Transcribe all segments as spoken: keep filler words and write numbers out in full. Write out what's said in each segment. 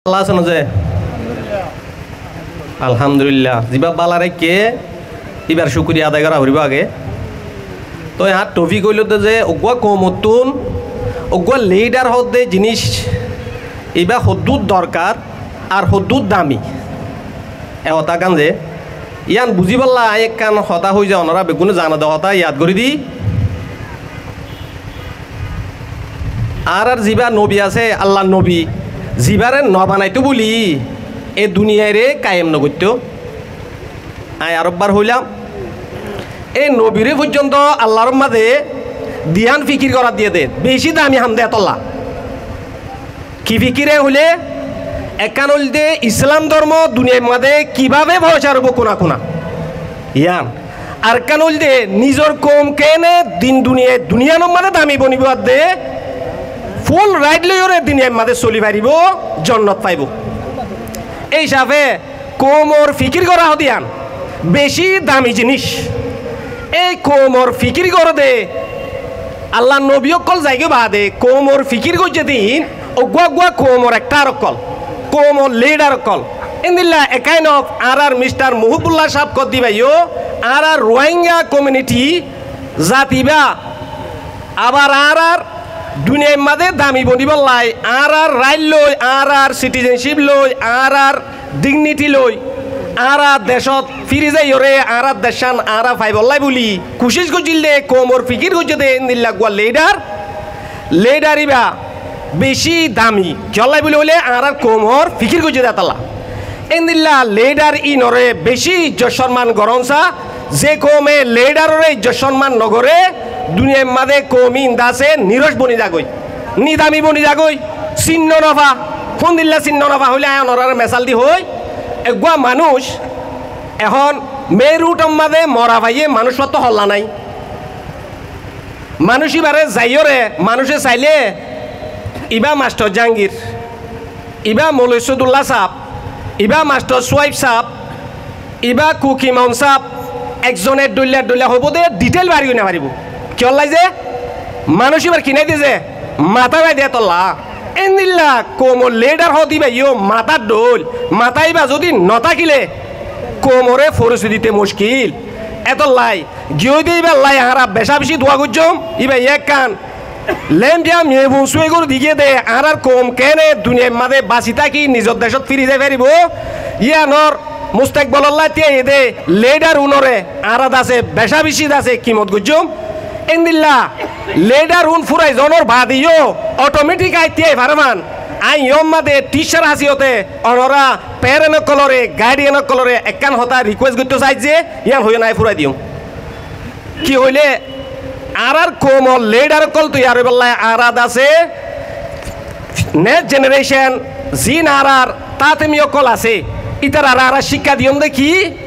Bála asón ze? Alhamdulillah. Zibá bála raikké, íbar cúkuriya adai gorá foribó age. Toi añár tofik óilde ze, uggúa koumottún uggúa lidar hoódde jiníc, ibá hoddúr dorkar ar hoddúr dami. E hotá gán ze, yían buzíbolla aññí ekkán hotá hoói ze, onorá beggúne zano de hotá yad gorí di. Añárár zibá nobi asé, Allar nobi, zibáre nobanaitó buli e duniyairé kaiyem nogoittó. Aññí aróbbar hoilam, e nobiré foijjonto Allar mazé diyan fikir gorá diyé de, beci dami ham de etolla. Ki fikir e hoilé, ekkán óilde Islam dormo duniyair mazé kibábe foóñsar óibo kuna kuna, yían. Arekkán óilde nizor koum keéne din duniyai, duniyanor mazé dami bonibó adde, ful rait loiyóre duniyair mazé soli faribó, jonnot faibó. Ei hísafe koumor fikir gorá hoóde yían beci dami jiníc. Ei koumor fikir goré de, Allar nobi ókkol zaigói baade koumor fikir goijjé de yían, uggúa uggúa koumor ektar ókkol, koumor lidar ókkol. Endilla e kind of añárár mistar Muhibullah sáb hoódde íbayó, añárár Ruáingga komiuniti zati ibá, abar añárár duniyair mazé dami bonibállai, añárár rait loi, añárár sitizensip loi, añárár digniti loi, añára decót firi zaiyóre añárár deccán añára faibólla buli kucíc goijjíl de, koumor fikir goijjé de endilla uggúa lidar, lidar ibá beci dami. Kiyólla buli hoilé añárár koumor fikir goijjé de etolla. Endilla lidar íinoré beci izzot cómman gorón sa. Ze koume lidaroré izzot cómman nogoré, duniyair mazé koum íin de asé niroc boni zagói, nidami boni zagói, sinno nofa. Hondilla sinno nofa hoilé aññí onoráre mesal di hoói, eggúa manúic ehón mein ruthor mazé mora faiyé, manúic fúattu holla nái. Manúic íbaré zaiyóre manúice sailé, ibá mastor Jahangir, ibá moloi Sóidulla sáb, ibá mastor Suaib sáb, ibá kuki Maun sáb, ekzone dhoilla dhoilla hoibó de, dhithéil bari gorí nofaribó. Kiyólla ze? Manúic íbar ki nái de ze, matá nái de etolla. Endilla koumor lidar hoóde íbayó matár dhoil, matá íba zodi notákile koumoré forisoi dite muckil. Etollai giyói de íballai añára becá becí dua goijjóm. Íbayé ekkán lembiya miyabun súi gorí di giyé de, añárár koum keéne duniyair mazé basi táki nizor decót firi zai faribó, yíanor mustakbolollá tíaiyé de lidar únoré añára de asé becá becí de asé kimot goijjóm. Endilla lidar ún furai zonór baade yó otometik aññí tíai fare fán. Aññí yómma de thiccár hasiyote onorá peren ókkolóre, gaidiyan ókkolóre ekkán hotá rikuwes goittó saáijje, yían hoiyó nái furai diyum. Ki hoilé, añárár koumor lidar ókkol toiyar óibollá añára de asé, next generation, ziín añárár táatemi ókkol asé, ítararé añára cíkka diyóm de ki,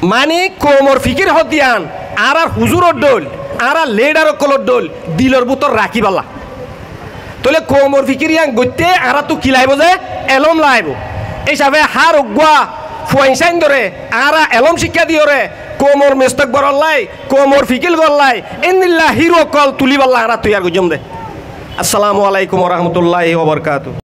mani koumor fikír hoódde yían añárár huzuror dhoil, añárár lidar ókkolor dhoil dilor bútore rakíbollá. Tóile koumor fikír yían goitté añáráttu ki laibó ze? Elóm laibó. Ísafe hár uggúa fuain sáindoré añára elóm cíkka diyoré koumor mustokbolollá, koumor fikír gollá, endilla híru ókkol tulíbollá añára toiyar goijjóm de. Assalamu alaikum wa rahmatullahi wa barakatuhu.